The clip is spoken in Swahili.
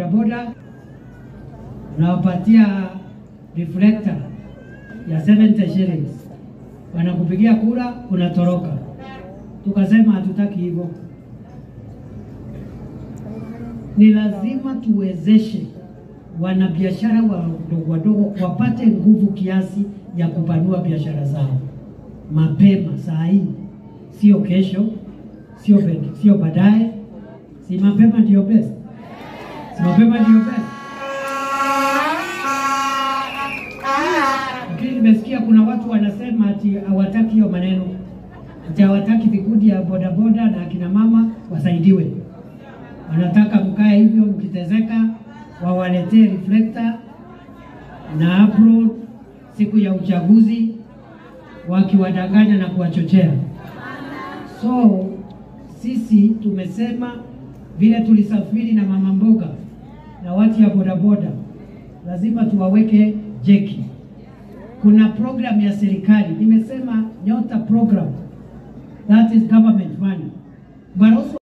Boda unawapatia reflector ya 70 shillings, wanakupigia kura, unatoroka. Tukasema hatutaki hivyo, ni lazima tuwezeshe wanabiashara wadogo wadogo wapate nguvu kiasi ya kupanua biashara zao mapema, saa hii, sio kesho, sio baadaye, si mapema ndio best, si mapema ndio best. Lakini nimesikia kuna watu wanasema ati hawataki hiyo maneno, ati hawataki vikundi ya bodaboda na akina mama wasaidiwe, wanataka mkae hivyo mkitezeka, wawaletee reflector na apron siku ya uchaguzi, wakiwadanganya na kuwachochea. So sisi tumesema vile tulisafiri na mama mboga na watu ya bodaboda, lazima tuwaweke jeki. Kuna program ya serikali, nimesema Nyota program, that is government money, but also